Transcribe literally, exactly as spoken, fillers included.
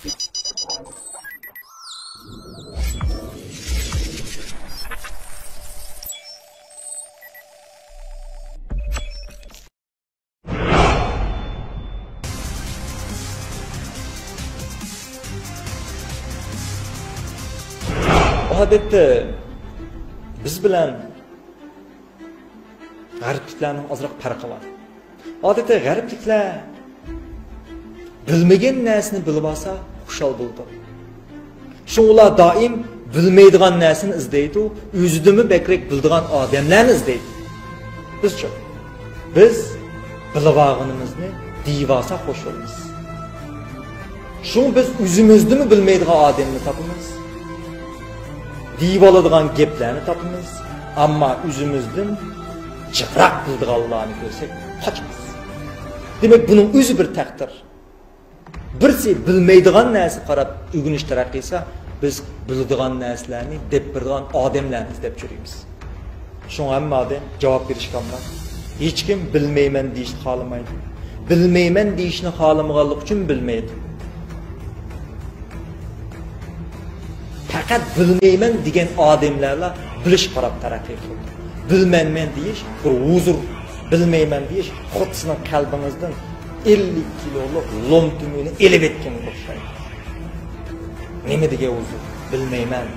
ئادەتتە بىز بىلەن غەربلىكلەرنىڭ ئازراق پەرقى بار. ئادەتتە غەربلىكلەر بىلمىگەن نەرسىنى بىلىپ ئالسا خۇشال بولىدۇ. شۇڭا ئۇلار دائىم بىلمەيدىغان نەرسىنى ئىزدەيدۇ، ئۆزىدىنمۇ بەكرەك بىلىدىغان ئادەملەرنى ئىزدەيدۇ. بىزچۇ؟ بىز بىلىۋالغىنىمىزنى دېيىۋالساق خوش بولىمىز. شۇڭا بىز ئۆزىمىزدىنمۇ بىلمەيدىغان ئادەمنى تاپىمىز. دېيىۋالىدىغان گەپلەرنى تاپىمىز. ئەمما ئۆزىمىزدىن جىقراق بىلىدىغانلارنى كۆرسەك قاچىمىز. دېمەك، بۇنىڭ ئۆزى بىر تەقدىر. بىرسى بىلمەيدىغان نەرسىگە قاراپ ئۆگىنىش تەرەققىي قىلسا، بىز بىلىدىغان نەرسىلەرنى دەپ بېرىدىغان ئادەملەرنى ئىزدەپ يۈرىمىز. شۇڭا ھەممە ئادەم جاۋاب بېرىشكە ئامراق. ھېچكىم بىلمەيمەن دېيىشنى خالىمايدۇ. بىلمەيمەن دېيىشنى خالىمىغانلىقى ئۈچۈن بىلمەيدۇ. پەقەت بىلمەيمەن دېگەن ئادەملەرلا بىلىشكە قاراپ تەرەققىي قىلىدۇ. بىلمەيمەن دېيىش بىر ھۇزۇر، بىلمەيمەن دېيىش خۇددى سېنىڭ قەلبىڭىزدىن ئەللىك كىلولۇق لومتىمىنى ئېلىۋەتكەنگە ئوخشايدۇ. نېمە دېگەن ھۇزۇر؟ بىلمەيمەن.